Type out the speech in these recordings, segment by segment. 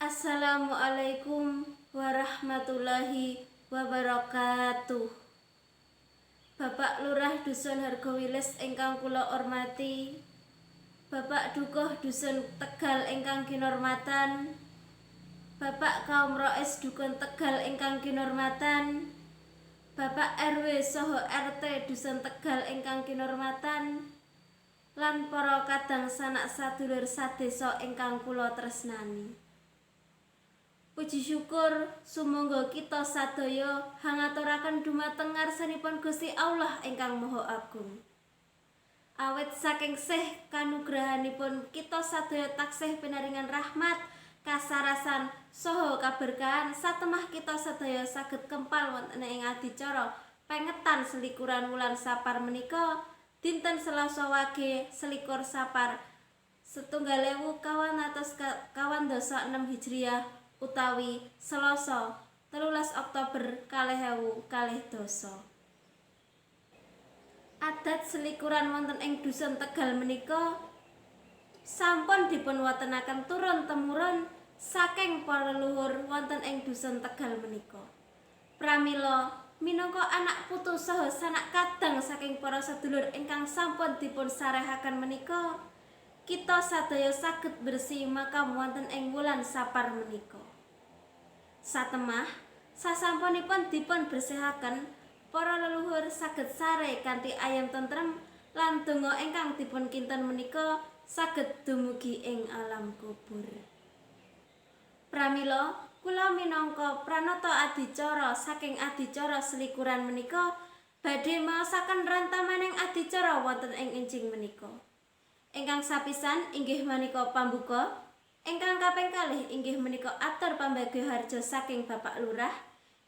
Assalamualaikum warahmatullahi wabarakatuh. Bapak Lurah Dusun Hargowilis ingkang kula hormati, Bapak Dukuh Dusun Tegal ingkang kinormatan, Bapak Kaum Rois Dukun Tegal ingkang kinormatan, Bapak RW saha RT Dusun Tegal ingkang kinormatan, lan para kadang sanak sadulur sadesa ingkang kula tresnani. Puji syukur sumangga kita sadaya hangaturaken dumateng ngarsanipun Gusti Allah ingkang Maha Agung. Awit saking sih kanugrahanipun kita sadaya taksih pinaringan rahmat, kasarasan saha kaberkahan satemah kita sadaya saged kempal wonten ing adicara pengetan selikuran wulan Sapar menika, dinten Selasa Wage 21 Sapar 1446 Hijriah utawi Selasa 13 Oktober 2022. Adat selikuran wonten ing Dusun Tegal menika sampun dipunwontenaken turun temurun saking para leluhur wonten ing Dusun Tegal menika. Pramila minangka anak putu saha sanak kadang saking para sedulur ingkang sampun dipun sarehaken menika, kita sadaya saged bersih makam wonten ing wulan Sapar menika. Satemah sasampunipun dipun bersihaken, para leluhur saged sare kanthi ayem tentrem lan donga ingkang dipun kinten menika saged dumugi ing alam kubur. Pramila kula minangka pranata adicara saking adicara selikuran menika badhe maosaken rantamaning adicara wonten ing enjing menika. Ingkang sapisan inggih menika pambuka, ingkang kaping kalih inggih menika atur pambagya harja saking Bapak Lurah,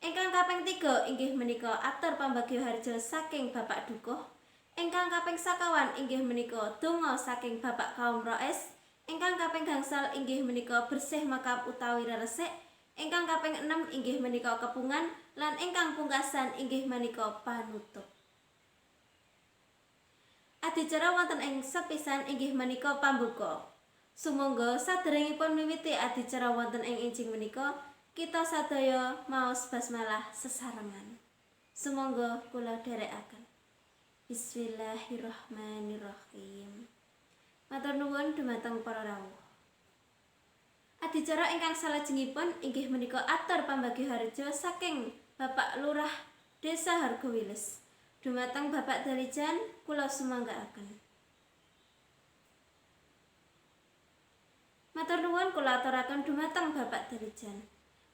ingkang kaping tiga inggih menika atur pambagya harja saking Bapak Dukuh, ingkang kaping sekawan inggih menika donga saking Bapak Kaum Roes, ingkang kaping gangsal inggih menika bersih makam utawi reresik, ingkang kaping enem inggih menika kepungan, lan ingkang pungkasan inggih menika panutup. Adicara wonten ing sepisan inggih menika pambuka. Sumangga saderengipun miwiti adicara wonten ing enjing menika, kita sadaya maos basmalah sesarengan. Sumangga kula dherekaken. Bismillahirrahmanirrahim. Matur nuwun dumateng para rawuh. Adicara ingkang salajengipun inggih menika atur pambagya harja saking Bapak Lurah Desa Hargowilis. Dumateng Bapak Dalijan kula sumanggaaken. Matur nuwun kula aturaken dumateng Bapak Dalijan.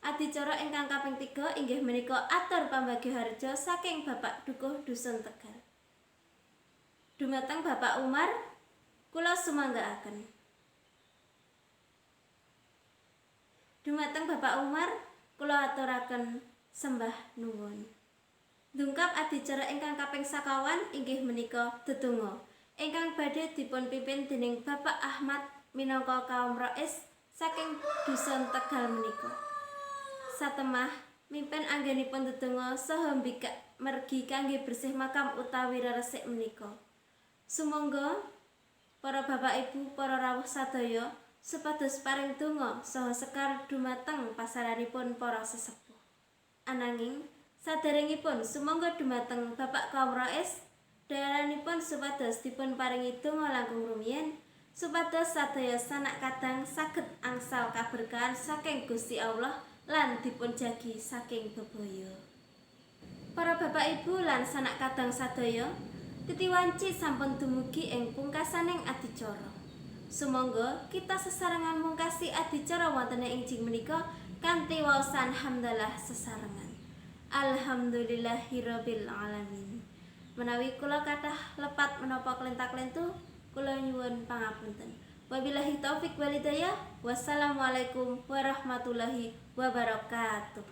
Adicara ingkang kaping 3 inggih menika atur pambagya harja saking Bapak Dukuh Dusun Tegal. Dumateng Bapak Umar kula sumanggaaken. Dumateng Bapak Umar kula aturaken sembah nuwun. Dungkap adicara ingkang kaping sekawan inggih menika dedonga ingkang badhe dipun pimpin dening Bapak Ahmad minangka kaum rois saking Dusun Tegal menika. Satemah mimpin anggenipun dedonga saha mbikak mergi kangge bersih makam utawi reresik menika. Sumangga para bapak ibu, para rawuh sadaya supados paring donga saha sekar dumateng pasaranipun para sesepuh. Ananging saderengipun sumangga dumateng Bapak Kaum Rois daranipun supados dipun paringi donga langkung rumiyin supados sadaya sanak kadang saged angsal kaberkahan saking Gusti Allah lan dipun jagi saking bebaya. Para bapak ibu lan sanak kadang sadaya, titiwanci sampun dumugi ing pungkasaning adicara. Sumangga kita sesarengan mungkasi adicara wonten ing enjing menika kanthi waosan hamdalah sesarengan. Alhamdulillahirabbil alamin. Menawi kula kathah lepat menapa klentak-klentu, kula nyuwun pangapunten. Wabillahi taufik walhidayah. Wassalamualaikum warahmatullahi wabarakatuh.